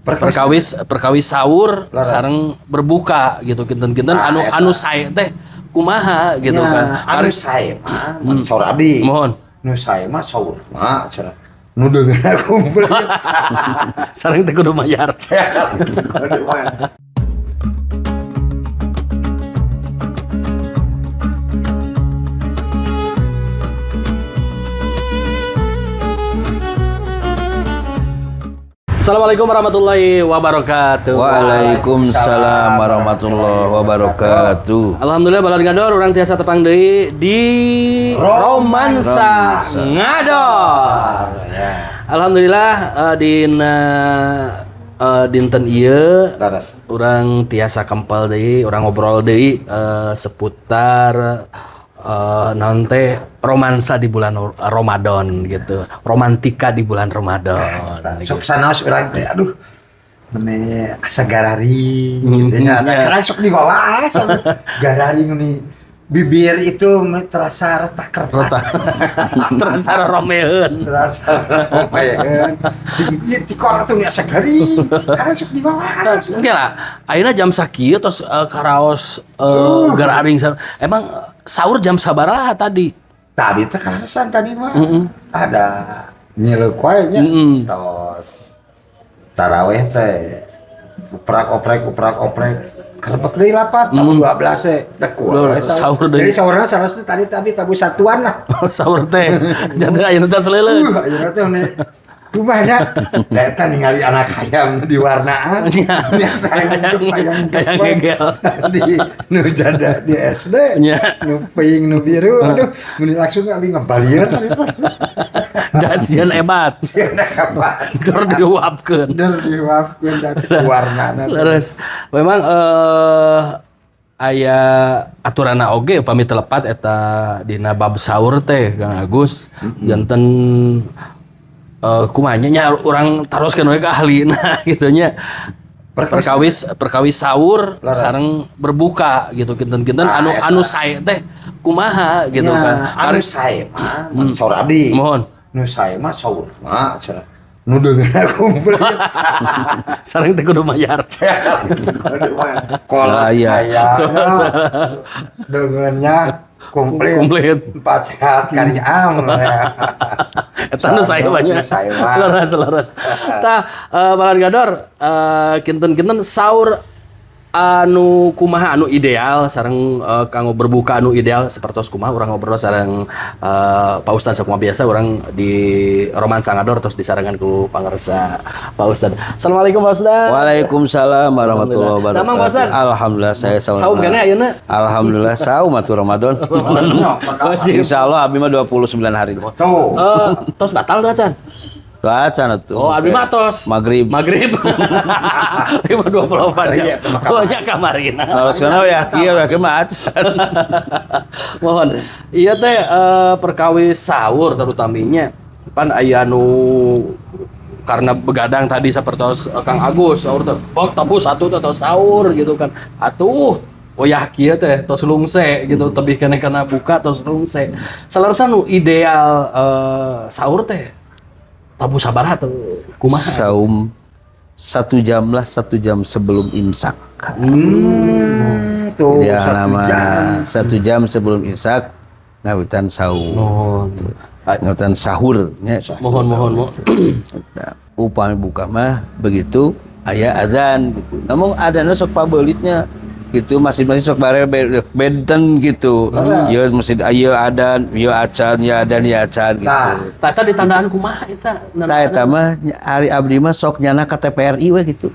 Perkawis perkawis sahur sareng berbuka gitu, kinten-kinten anu anu sae teh kumaha gitu kan. Anu sae mah saur abdi. Mohon. Nu sae mah saur mah cenah. Nu deungeunna kumpul. Sareng teh kudu mayar. Kudu mayar. Assalamualaikum warahmatullahi wabarakatuh. Waalaikumsalam warahmatullahi wabarakatuh. Alhamdulillah balad ngador urang tiasa tepang deui di Romansa Ngador. Alhamdulillah dina dinten ieu urang tiasa kempel deui, urang ngobrol deui seputar naon teh romansa di bulan Ramadan gitu. Romantika di bulan Ramadan. Sok sanaos urang teh, aduh, meni asa garari gitu nya. Karena sok dibawa sok garari meni bibir itu terasa retak-retak. Retak. Terasa romeun. Terasa romeun. Ieu tikor atuh asa garing. Karena sok dibawa. Oke lah, ayeuna jam sakieu tos karaos gararing. Emang sahur jam sabaraha tadi? Tadi teh karasan tadi mah. Ada nyileuk wae nya. Tos taraweh teh uprak-oprek uprak-oprek kerebek deui lapar tamu 12 teh dek sahur deui.. Jadi sahurna sarasna tadi tapi tabu satuan lah. Sahur teh. Jadi ayeuna teh seleuleus. Ayeuna teh meni kumahnya. Da eta ningali anak hayam di warnaan. Biasa hayam Hayam gegel. Di nu janda di SD. Nu pink nu biru, aduh, meni langsung abi ngebalieur itu. Da sieun ebat. Sieun ebat. Dor diuapkeun. Dor diuapkeun da warnana. Leres. Memang aya aturanna oge upami teu lepat eta dina bab sahur teh Kang Agus. Janten kumaha nya urang taroskeun we ka ahlina gitu nya. Perkawis perkawis sahur sareng berbuka gitu, kinten-kinten anu anu sae teh kumaha gitu kan. Anu sae mah saur abdi. Mohon. Nu sae mah saur mah cenah. Nu deungeunna kumpul. Sareng teh kudu mayar. Kolot aya. Deungeunnya komplit. Komplit. 4 sehat kari am. Eta nu sae mah nya. Leres leres. Tah balad gador kinten-kinten sahur anu kumaha anu ideal sareng kanggo berbuka anu ideal sapertos kumaha urang ngobrol sareng Pak Ustad sakumaha biasa urang di Romansa Ngador terus disarengan ku pangersa Pak Ustad. Assalamualaikum Pak Ustad. Waalaikumsalam warahmatullahi wabarakatuh. Alhamdulillah saya saum. Saum keneh ayeuna? Alhamdulillah saum atuh Ramadan. Insyaallah abdi mah 29 hari. Tuh. Tos batal teh acan? Acan atuh. Oh, abdi mah tos. Maghrib. Maghrib. 5.24 ya. Oh, nya kamarina. Terus ya kieu we mah acan. Mohon. Ieu teh perkawis sahur terutaminya pan aya nu karena begadang tadi sapertos Kang Agus sahur teh bok tabu satu teh tos sahur gitu kan. Atuh oyah kieu teh tos lungse gitu tebih keneh kana buka tos lungse. Salarsa nu ideal sahur teh tabu sabaraha atau kumaha? Saum 1 jam lah, 1 jam sebelum imsak. Tuh, ya, 1 jam. 1 jam sebelum imsak ngawitan saum. Ngawitan sahur nya. Mohon mohon mohon. Upami buka mah begitu aya adzan gitu. Namun adzanna sok pabeulitnya gitu, masih-masih sok bare benten gitu. Ya masjid aya adzan, ya acan, ya adzan, ya acan gitu. Tah eta ditandaan kumaha eta? Tah eta mah ari abdi mah sok nyana ka TPRI we gitu.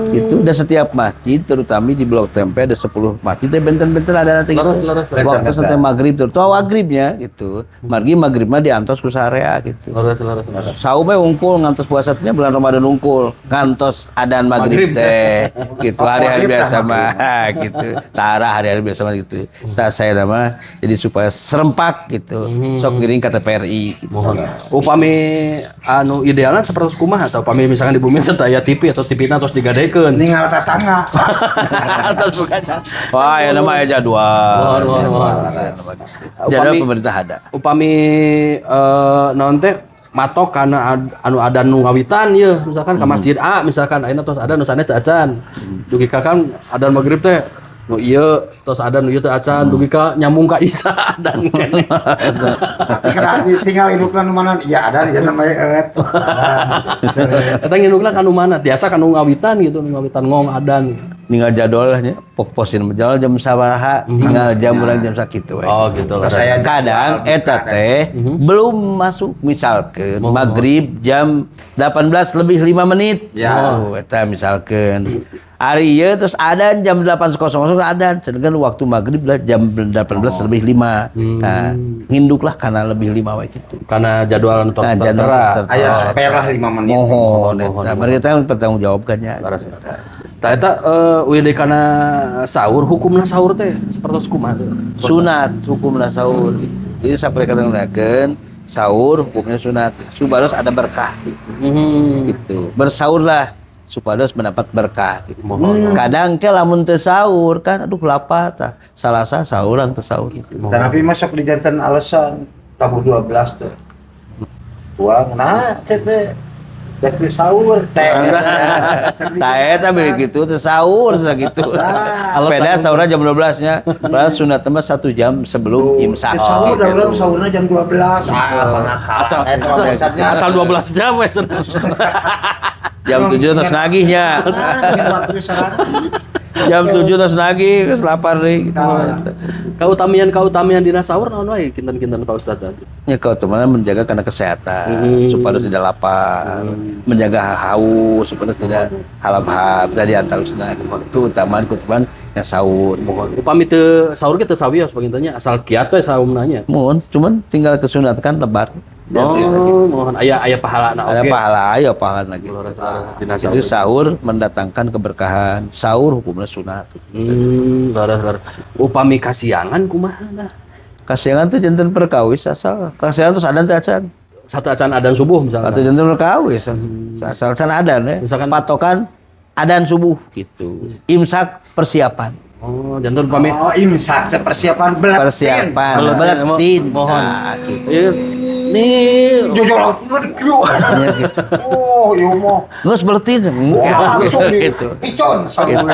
Gitu, dan setiap masjid terutama di Blok Tempe ada 10 masjid teh benten-benten ada nanti gitu. Leres, leres. Waktu sampai maghrib terutama maghribnya gitu. Margi maghrib mah diantos ku sarea gitu. Leres, leres, leres. Saume unggul ngantos puasa teh bulan Ramadan unggul, ngantos adan maghrib teh gitu hari-hari biasa mah gitu. Tara hari-hari biasa mah gitu. Tah saya mah jadi supaya serempak gitu. Sok ngiring ka TPRI gitu. Mohon. Upami anu idealna sapertos kumaha atau upami misalkan di bumi teh aya TV atau TV-na tos digadekeun. Ningal tetangga. Atas bukan. Wah, ya namanya jadwal. Mohon. Jadwal pemerintah ada. Upami naon teh Matok karena anu ada nu ngawitan ye, misalkan ke masjid A, misalkan ayeuna tos ada nu sanes teu acan. Dugi ka kan adan maghrib teh nu ieu tos ada nu ieu teu acan, dugi ka nyambung ka isya adan keneh. Tapi kena tinggal indukna nu mana? Iya ada ya namanya et. Eta ngindukna ka nu mana? Tiasa ka nu ngawitan gitu, nu ngawitan ngong adan. Tinggal jadwal lah nya, pok posin jadwal jam sabaraha, tinggal jam urang jam sakitu we. Oh gitu lah. Terus saya Kadang eta teh belum masuk, misalkan maghrib jam 18 lebih 5 menit. Ya. Oh, eta misalkan hari ieu terus adan jam 8.00 adan, sedangkan waktu maghrib lah jam 18 lebih 5. Nah, nginduk lah karena lebih 5 we gitu. Karena jadwal anu Nah, jadwal tertera. tertera. Aya spare lah 5 menit. Mohon eta. Mari kita pertanggungjawabkannya. Tah eta WD kana sahur, hukumna sahur teh sapertos kumaha teh? Sunat hukumna sahur. Jadi sampai kata nggunakeun sahur hukumnya sunat supados ada berkah gitu. Gitu. Bersaurlah supados mendapat berkah gitu. Mohon. Kadang ke lamun teu sahur kan aduh lapar tah. Salasa sahur teu sahur gitu. Tapi masuk di janten alasan tabuh 12 tuh. Tuang nah teh teh. Teh sahur teh. Tah eta begitu teu sahur sudah gitu. Beda sahurnya jam 12 nya. Padahal sunat mah 1 jam sebelum imsak. Teh sahur dah Gitu. urang sahurna jam 12. Ah, Asal Eta asal, maksudnya. asal 12 jam we cenah. Jam 7 terus nagihnya. Ah, waktu sarati. Jam 7 terus nagih geus lapar deui gitu. Nah. Kautamian-kautamian dina sahur naon wae kinten-kinten, Pak Ustaz tadi? Ya keutamaan menjaga karena kesehatan, supaya tidak lapar, menjaga haus supaya tidak halap-hap tadi antarusna keutamaan-keutamaan yang sahur. Upami teu sahur ge teu sawios panginten nya, asal kiat we saumna nya. Mohon, cuman tinggal kesunatkan lebar. Oh, mohon aya aya pahalana Ada oge. Pahala, ayo pahala gitu. Dina Itu sahur. sahur mendatangkan keberkahan. Sahur hukumnya sunat. Leres leres. Upami kasiangan kumaha nah? Kasiangan tuh janten perkawis asal. Kasiangan tuh adan teh acan. Sateuacan adan subuh misalnya. Atau janten perkawis. Asal can adan ya. Misalkan- Patokan adan subuh gitu. Imsak persiapan. Oh, janten upami Oh, imsak teh persiapan beletin. Persiapan. Beletin, Beletin. mohon. Nah, gitu. Iya. Nih, Jujur langsung Ya, gitu. Oh, iya mah. Geus beletin. Wah, langsung di Gitu. picon sahur.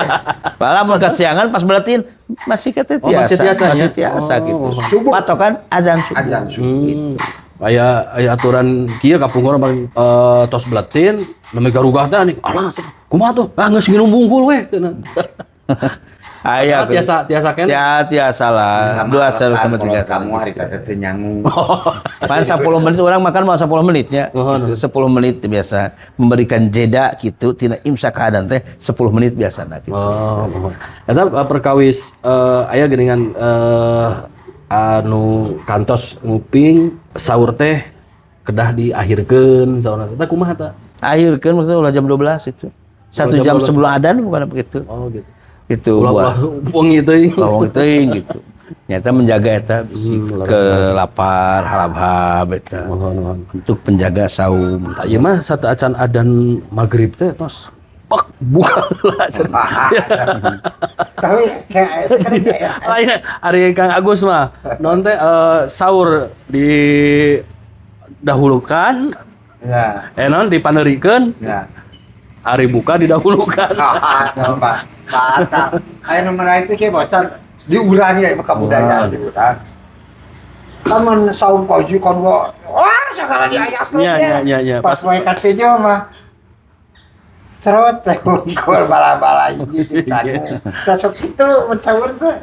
Malah mun kasiangan pas beletin masih kata Oh, masih tiasa, tiasa, masih ya? tiasa Oh. gitu. Subuh. Patokan azan subuh. Azan subuh. Aya aya aturan kieu kapungkur mah tos beletin nembe garugah teh nih. Alah, kumaha tuh? Ah, geus nginum bungkul we cenah. Aya Tiasa tiasa kan? Ya, tiasa lah. Dua sama tiga. Kamu hari teh teh nyangu. Pan 10 menit orang makan mau 10 menitnya. Mohon. Gitu, 10 menit biasa memberikan jeda gitu tina imsak adan teh 10 menit biasa gitu. Oh, mohon. Eta perkawis aya geuningan anu kantos nguping sahur teh kedah diakhirkeun sahur teh. Eta kumaha ta? Akhirkeun maksudnya ulah jam 12 itu. Satu Jam jam 12. sebelum adan bukan begitu. Oh gitu. Itu Ulah buah ulah wengi teuing. bawang teuing gitu. Nyata menjaga eta bisi ke lapar halab-hab eta. Mohon mohon. Untuk penjaga saum. Tah ieu mah sateuacan adan maghrib teh tos pak buka lah cenah. Tapi kayak sekarang kayak Lain ari Kang Agus mah non teh sahur didahulukan, ya, non dipanerikeun, ya. ari buka didahulukan. Ah, Pak. Batal. Aya nu itu kayak bocor diurangi ya kebudayaan diurang. Kamu saum koju kon wah segala diayakeun. Ya, ya, ya, ya. Pas wae katinya mah cerot teh unggul bala-bala hiji di Tah sok kitu mun sahur teh.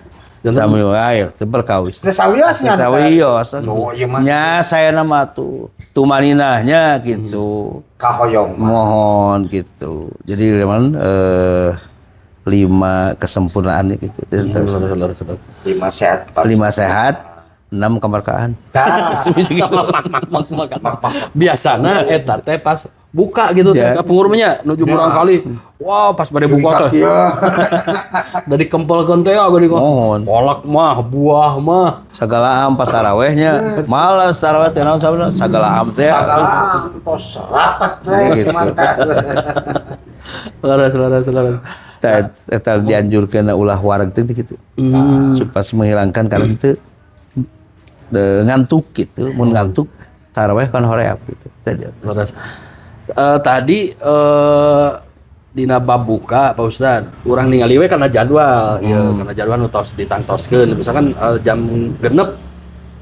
Sami wae teu perkawis. Teu sawios nya. Sawios. Oh, ieu mah. Nya saya nama tuh tumaninahnya gitu. Kahoyong mah. Mohon gitu. Jadi memang lima kesempurnaan gitu. Lima sehat, empat Lima sehat, enam kemerkaan. Tah. Gitu. Biasana eta teh pas buka gitu teh Ya. kapungkur mah nya nuju murang kali. Wah, pas bade buka teh. Dari kempelkeun teh geuning. Mohon. Kolak mah, buah mah. Segala am pas tarawehnya, malas taraweh teh naon sabana segala am teh. Segala tos rapat we Ya, gitu. Leres leres leres. Eta eta dianjurkeun ulah wareg teh gitu. Supaya menghilangkan karena itu ngantuk gitu, mun ngantuk Taraweh kan hoream gitu. Tadi. Leres. Tadi dina bab buka, Pak Ustad, urang ningali we karena jadwal ya, karena jadwal nu tos ditangtoskeun, misalkan jam 5.55,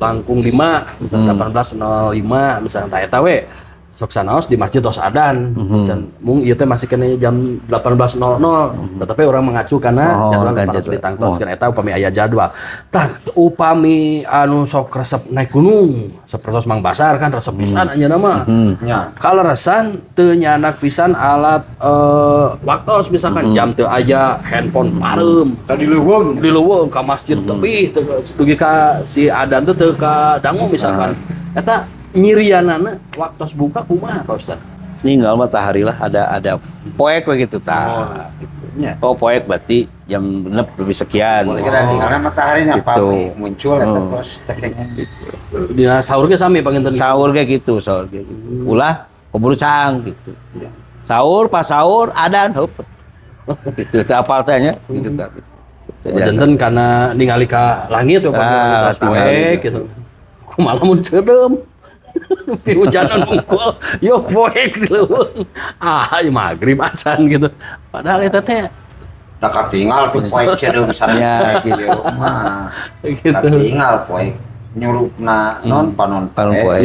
misalkan 18.05 misalkan, tah eta we sok sanaos di masjid tos adan. Misalkan, mung ieu teh masih kena jam 18.00, tetapi urang mengacu karena jadwal kan nu jadwal. Ditangtoskeun eta upami aya jadwal. Tah, upami anu sok resep naik gunung sapertos Mang Basar kan resep pisan anjeunna mah. Kaleresan teu nyandak pisan alat waktos, misalkan jam teu aya, handphone pareum. Tadi leuweung. Di leuweung ka masjid tebih teu dugi ka si adan teh teu ka dangu misalkan, eta nyirianana waktos buka kumaha, Pak Ustad? Ninggal matahari lah, ada poek we gitu tah. Gitu. Oh, poek berarti jam 6 lebih sekian. Boleh kira karena mataharinya Gitu. pami muncul eta terus tekengnya. Dina sahur ge sami panginten? Sahur kayak gitu, sahur kayak gitu. Ulah keburu caang gitu. Sahur, pas sahur adan hup. Gitu, teu apal teh nya gitu tah. Gitu. Oh, janten karena ningali ka langit ya, Pak, Ah, tos poek gitu. Gitu. Kumaha lamun ceudeum? Pihujanan unggul, yo poek di leuweung. Ah, ieu maghrib acan gitu. Padahal eta teh Da katinggal tuh poek ceudeum sareng Ya, poek ieu mah. gitu. Katinggal poek nyurupna non panon Panon poe.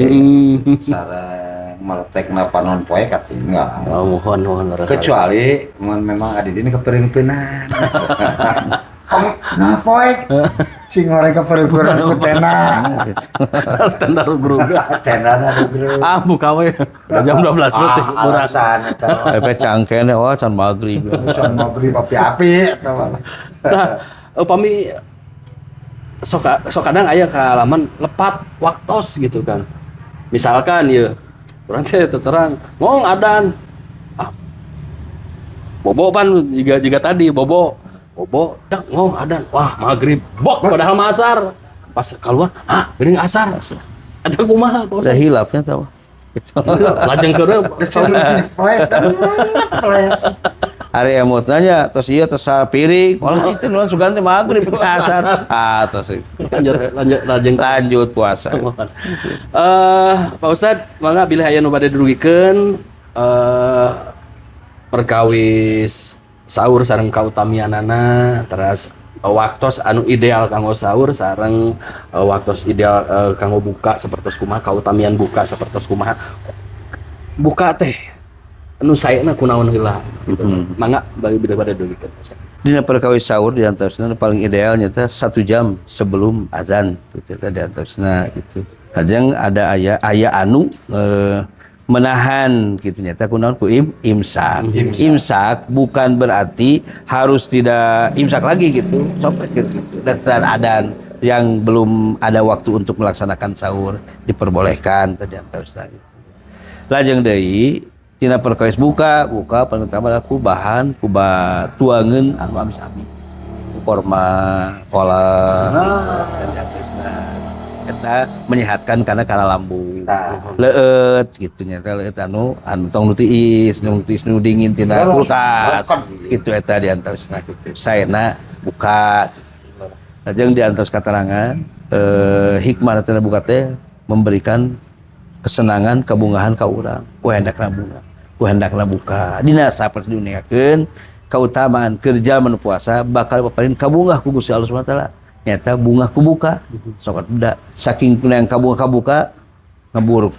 Sareng meletekna panon poe katinggal. Oh, mohon mohon leres. Kecuali mun memang adi dini keperingpeunan. Oh, nah poek. Sing ngoreng keperingpeunan ku tenda. Tenda rugruga. Tenda na rugrug. Ah, buka we. Udah jam 12 berarti. Ah, Murah. alasan eta. Epe cangkene, oh, can maghrib. Can maghrib api-api eta mah. Nah, upami sok sok kadang aya kaalaman lepat waktos gitu kan. Misalkan ya, urang teh terang ngong adan. Ah. Bobo pan juga juga tadi bobo. Bobo dak ngong adan. Wah, maghrib. Bok, padahal mah asar. Pas keluar, ah, geuning asar. Ada kumaha, Pak Udah Ustaz? hilafnya tau. Lajeng keureup. Flash, flash. Hari emot nanya, terus iya terus piring, walah itu nuan sugan teh maghrib asar. Ah, terus Lanjut lanjut lajeng. Lanjut puasa. Pak Ustad, mangga bilih aya nu bade dirugikeun perkawis sahur sareng kautamianana, teras waktos anu ideal kanggo sahur sareng waktos ideal kanggo buka sapertos kumaha, kautamian buka sapertos kumaha, buka teh anu saena kunaon heula gitu. Mangga bagi bilih bade dirugikeun, Pak Ustad. Dina perkawis sahur di antaranya paling idealnya teh 1 jam sebelum azan gitu teh di antaranya gitu. Kadang ada aya aya anu menahan gitu nyata kunaon ku imsak. Imsak bukan berarti harus tidak imsak lagi gitu. Sok gitu. Dan adan yang belum ada waktu untuk melaksanakan sahur diperbolehkan tadi antaranya gitu. Lajeng deui tina perkawis buka, buka paling utama adalah ku bahan, ku tuangeun anu amis-amis. Ku korma, kolak, nah, eta menyehatkan karena kana lambung. Leueut gitu nya teh, leueut anu anu tong nu tiis, nu tiis nu dingin tina kulkas. Gitu eta di antawisna gitu. Saena buka. Lajeng di antaus katerangan hikmah tina buka teh memberikan kesenangan, kebungahan ka urang. Ku hendakna bunga, ku hendakna buka. Dina saperti duningakeun keutamaan kerja menu puasa bakal paparin kabungah ku Gusti Allah Subhanahu wa taala. Nyata bungah ku buka. Sok atuh saking yang kabungah kabuka ngeburuk.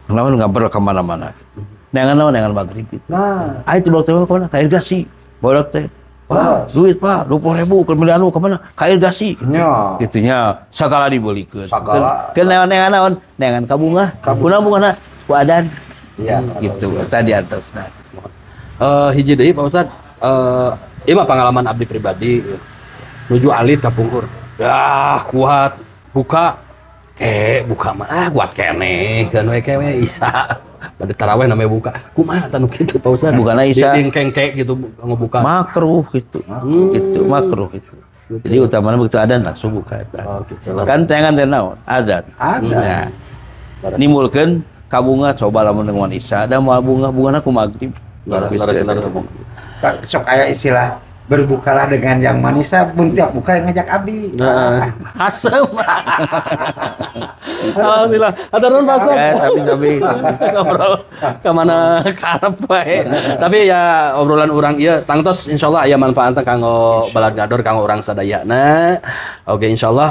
Kenapa ngaber ke mana-mana gitu. Neangan naon, neangan maghrib gitu. Nah, Ah, itu barudak teh kemana? Ka irigasi. Barudak teh. Pak, duit Pak, 20.000 ke beli anu kemana? Ka irigasi. Gitu. Nya. Gitunya sagala dibelikeun. Sagala. Ke neangan naon? Neangan kabungah. Kunaon bungahna? Ku adan. Iya. Gitu eta di antausna. Hiji deui, Pak Ustad, ieu mah pengalaman abdi pribadi nuju alit kapungkur. Dah kuat buka ke buka mah, ah, kuat keneh kan we ke we isa. Pada taraweh namanya buka. Kumaha tanu kitu, Pak Ustad? Bukana isa. Di kengke gitu ngebuka. Makruh gitu. Gitu, makruh gitu. Jadi utamanya begitu adan langsung buka eta. Oh, gitu. Kan tangan teh naon? Azan. Ada. Nah, nimbulkeun kabunga coba lamun dengan isya da moal bunga bungana ku maghrib. Laras laras laras. Sok aya istilah Berbukalah dengan yang manis, mun tiap buka yang ngajak abi. Nah, asem. Alhamdulillah. Hatur nuhun, Pak Ustaz. Ya, sami-sami. Ngobrol kemana karep wae. Tapi ya obrolan urang ieu tangtos insyaallah aya manfaatna kanggo balad ngador, kanggo urang sadayana. Oke, insyaallah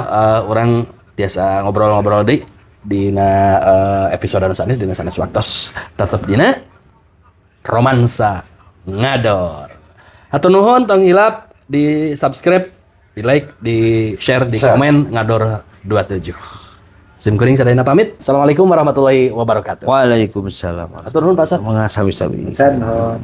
urang tiasa ngobrol-ngobrol deui dina episode anu sanes dina sanes waktos, tetep dina Romansa Ngador. Hatur nuhun, tong hilap di subscribe, di like, di share, di Share. Komen Ngador 27. Sim kuring sadayana pamit. Assalamualaikum warahmatullahi wabarakatuh. Waalaikumsalam. Hatur nuhun, Pak Ustaz. Mangga, sami-sami. San, nuhun.